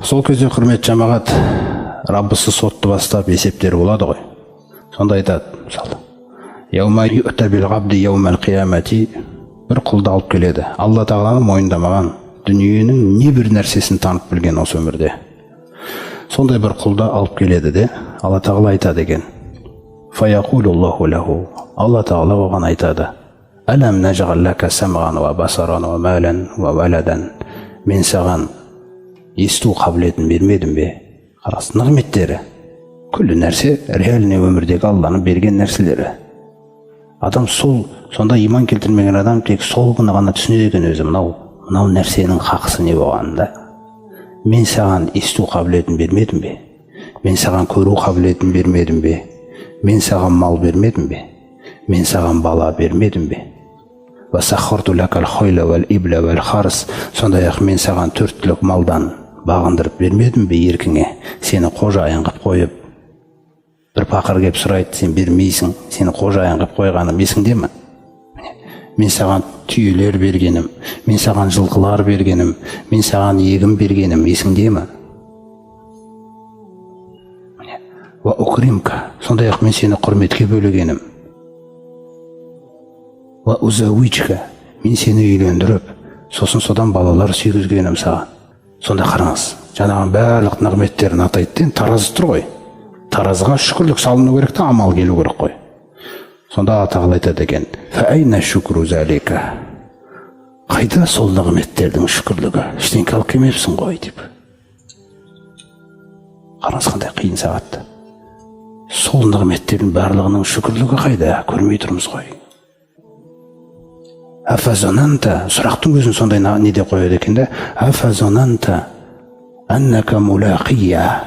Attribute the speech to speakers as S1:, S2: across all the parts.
S1: Сол кезде, құрметті жамағат, Раббысы сотты бастап есептері болады ғой. Сонда айтады, мысалы, бір құлды алып келеді. Алла тағаланы мойындамаған, дүниенің не бір нәрсесін танып білген осы өмірде. Сондай бір құлды алып келеді де, Алла тағала айтады екен. Алла тағала оған айтады: Алам нажғал лака самған уа басаран уа малан уа валадан. Мен саған есту қабілетін бермедім бе? Қарас, нығметтері. Күллі нәрсе реальный өмірдегі Алланың берген нәрселері. Адам сол, сонда иман келтірмеген адам тек сол күні ғана түсінеді екен өзі, мынау нәрсенің хақысы не болғанын да. Мен саған есту қабілетін бермедім бе? Мен саған көру қабілетін бермедім бе? Мен саған мал бермедім бе? Мен саған бала бермедім бе? Сондай-ақ мен саған төрт түлік малдан бағындырып бермедім бе еркіңе? Сені қожайын қып қойып, бір пақыр кеп сұрайды, сен бермейсің, сені қожайын қып қойғаным есіңде ме? Мен саған түйелер бергенім, мен саған жылқылар бергенім, мен саған егін бергенім есіңде ме? Сондай-ақ мен сені құрметке бөлегенім. Мен сені үйлендіріп, сосын содан балалар сүйгізгенім саған. Сонда қараңыз, жаңағы барлық нығметтерін атайды, енді таразы тұр ғой. Таразыға шүкірлік салыну керек та, амал келу керек қой. Сонда Алла тағала айтады екен: қайда сол нығметтердің шүкірлігі? Ештеңке алып келмепсің ғой деп. Қараңыз, қандай қиын сағатта. Сол нығметтердің барлығының шүкірлігі қайда? Көрмей тұрмыз ғой. Афазананта, сұрақтың өзін сондай неде қояды екен да? Афазананта аннака мулақия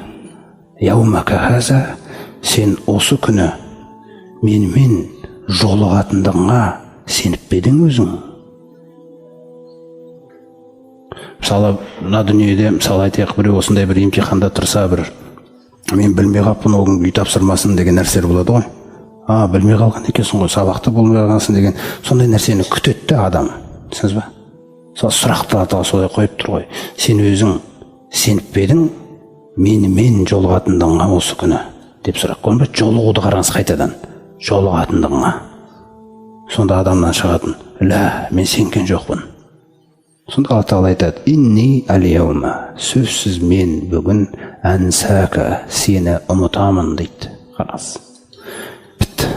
S1: яумака хаза, сен осы күні менімен жолығатындығыңа сеніп пе едің өзің? Мысалы, мына дүниеде, мысалы айтайық, біреу осындай бір емтиханда тұрса, бір мен білмей қалыппын, ол күнгі үй тапсырмасын деген нәрселер болады ғой. А, білмей қалған екенсің ғой, сабақты болмай қалғансың деген сондай нәрсені күтеді де адам. Түсіндіңіз ба? Сол сұрақты Алла солай қойып тұр ғой. Сен өзің сеніп пе едің менімен жолығатындығыңа осы күні деп сұрақ қойын ба? Жолығуды қараңыз қайтадан, жолығатындығыңа. Сонда адамнан шығатын: лә, мен сенген жоқпын. Сонда Алла тағала айтады: инни әл-яума, сөзсіз мен бүгін әнсака, сені ұмытамын дейді. Қараңыз, бітті.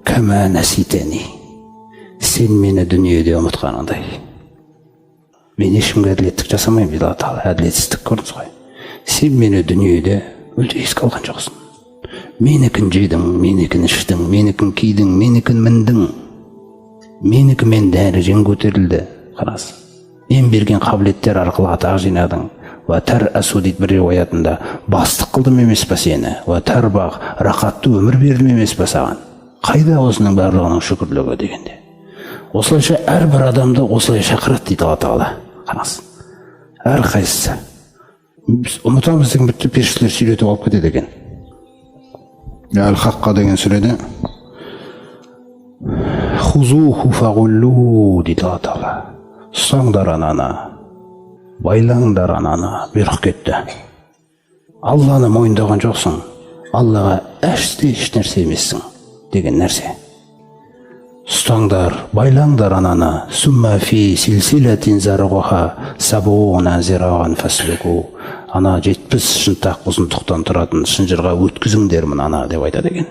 S1: Кәмә нәситәни, сен мені дүниеде ұмытқаныңдай. Мен ешкімге әділеттік жасамаймын дейді Алла тағала. Әділетсіздік көрдіңіз ғой. Сен мені дүниеде мүлде еске алған жоқсың. Менікін жедің, менікін іштің, менікін кидің, менікін міндің, менікімен дәрежең көтерілді. Қараңыз, мен берген қабілеттер арқылы атақ жинадың. Уә асу дейді бір риуаятында, бастық қылдым емес па сені? Уә тарбақ, рақатты өмір бердім емес па саған? Қайда осының барлығының шүкірлігі дегенде? Осылайша әрбір адамды осылай шақырады дейді Алла тағала. Қараңыз, әрқайсысы. Біз ұмытамыз деген бітті, періштелер сүйретіп алып кетеді екен. Әл Хаққа деген сүреде хузуху фағуллу дейді Алла тағала. Ұстаңдар ананы, байлаңдар ананы, бұйрық кетті. Алланы мойындаған жоқсың, Аллаға әште еш нәрсе емессің деген нәрсе. Ұстаңдар, байлаңдар ананы. Сумма фи силсилатин зарғуха сабуна зираған фаслуку. Ана 70 шынтақ ұзындықтан тұратын шынжырға өткізіңдер мынаны деп айтады екен.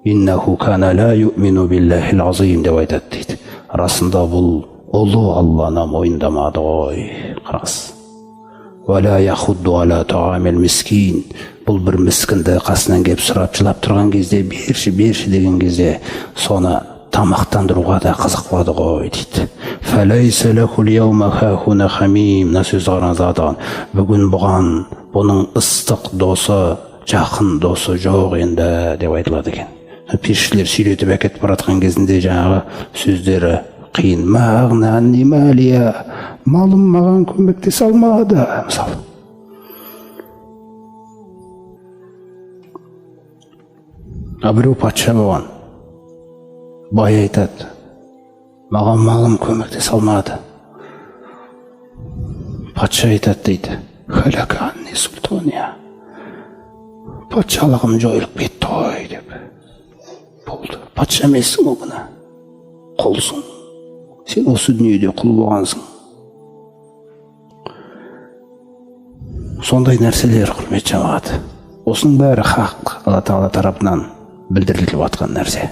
S1: Иннаху кана ла юъмину биллахил азим деп айтады дейді. Расында бұл ұлы Алланы мойындамады ғой. Қараңыз. Уәла яхудду ала таамил мискин. Бұл бір міскінді қасынан келіп сұрап жылап тұрған кезде, берші, берші деген кезде соны тамақтандыруға да қызықпады ғой дейді. Фәләйсә ләхул яума хахуна хамим. Мына сөзді қараңыз, Алла бүгін бұған бұның ыстық досы, жақын досы жоқ енді деп айтылады екен. Періштелер сүйретіп әкетіп бара жатқан кезінде жаңағы сөздері қиын. Малым маған көмектесе алмады мысалы. А біреу патша болған, бай айтады: маған малым көмектесе алмады. Патша айтады дейді: «Халака анни султания», патшалығым жойылып кетті ғой деп. Болды, патша емессің ол күні, құлсың сен, осы дүниеде құл болғансың. Сондай нәрселер, құрметті жамағат, осының бәрі хақ, Алла Тағала тарапынан білдіріліп жатқан нәрсе.